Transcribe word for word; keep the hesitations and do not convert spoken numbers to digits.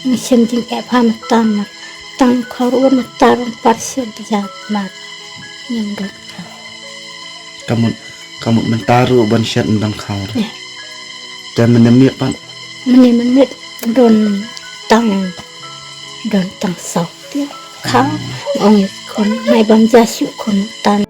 Ngi shem jingeh bha mynta mar. Tang khaw ruh mynta ruh par shet bha mar. Ngim don khaw. Ka mut, ka mut mynta ruh ban shet ym don khaw ruh. Eh. Te mynne miet pat. Mynne mynmiet don tang, don tang saw tyngka. Khaw, ong i khun, nai bam ja shuh khun tan.